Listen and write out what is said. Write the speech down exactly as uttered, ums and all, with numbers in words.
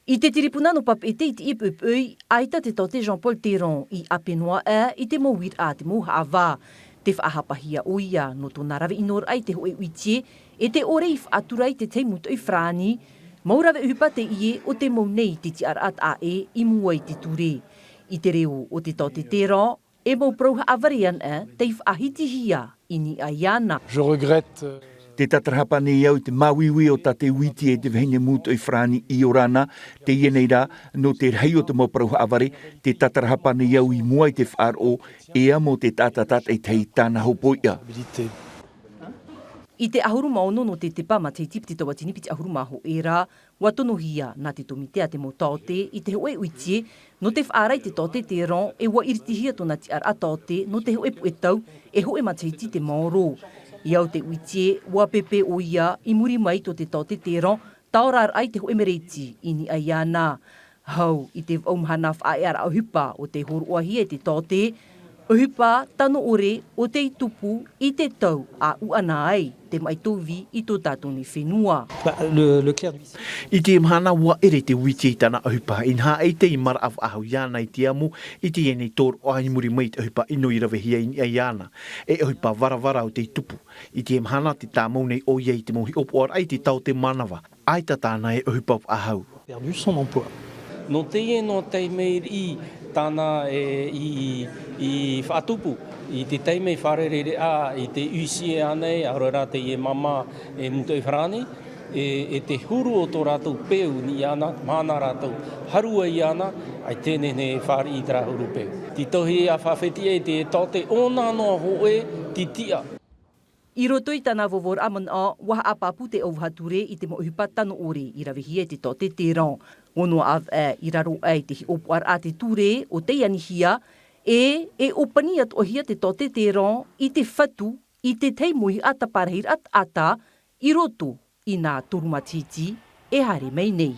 I te tiripuna nō Papeʻete i te ʻīpuʻipuʻi, ʻaita te taote Jean-Paul Terrand i ʻape noa aʻe i te mau uiraʻa a te mau haʻavā. Tē faʻahapahia ʻoia nō tōna rave ʻinoraʻa i te hōʻē ʻuitie, e te ʻore i faʻatura i te tahi mūtoʻi farāni. Mau rave ʻohipa teie o te mau nei i te tiʻaraʻa taʻa ʻē i mua i te ture. I te reo o te taote Terrand, e mau parau haʻavare anaʻe tei faʻahitihia i niʻa iāna. Je regrette. Tē tatarahapa nei au i te māuiui o tā te ʻuitie e te vahine mūtoʻi farāni i ora na. Teie nei rā, nō te rahi o te mau parau haʻavare, tē tatarahapa nei au i mua i te faʻaroʻo, e amo te taʻata tātaʻitahi i tāna hopoiʻa. I te ʻahuru mā ono nō te tepa matahiti piti tauatini piti ʻahuru mā hōʻē ra, ʻua tonohia nā te tōmite a te mau taote i te hōʻē ʻuitie, nō te faʻaara i te taote Terrand, e ʻua iritihia tōna tiʻaraʻa taote nō te hōʻē puʻe tau, e hōʻē matahiti te maoro. I au te ʻuitie, ʻua pēpē ʻoia i muri mai tō te taote Terrand, taoraraʻa i te hōʻē mereti i niʻa iāna. Hau i te vaʻu mahana faʻaearaʻa ʻohipa o tei hōroʻahia e te taote, ʻohipa tano ʻore o tei tupu i te tau a ʻuʻana ai te maʻi tōvī i tō tātou nei fenua. Bah, le, le clair du... I te mahana ʻua ʻere te ʻuitie i tāna ʻohipa, inaha ʻaita i maraʻa faʻahou iāna i te amo, i teie nei tōroʻa i muri mai i te ʻohipa ʻino i ravehia i niʻa iāna, e ʻohipa varavara o tei tupu. I te mahana tē tāmau nei ʻoia i te mau hiʻopoʻaraʻa i te taote manava, ʻaita tāna e ʻohipa faʻahou. Perdu son emploi. Nō teie noa taime riʻi tāna e, i, i faʻatupu, i te taime fārereiraʻa i te huissier ānei, ʻaore rā teie māmā e mūtoʻi farāni, e, e te huru o tō rātou peu i niʻa iāna, mahana rātou haru ai iāna, ʻaita e nehenehe e fāriʻi i terā huru peu. Tītauhia e faʻafetiʻa i te taote ʻōna noa hōʻē tītiʻa. I roto i tāna vovoraʻa manaʻo, ʻua haʻapāpū te ʻauvaha ture i te mau ʻohipa tano ʻore i ravehia e te taote Terrand. ʻUa noa avaʻe i raro aʻe i te hiʻopoʻaraʻa a te ture o tei anihia, e, e ʻōpani atoʻahia te taote Terrand i te fatu, i te tahi mau hiʻa tāparahiraʻa taʻata, i roto i nā toru matahiti e haere mai nei.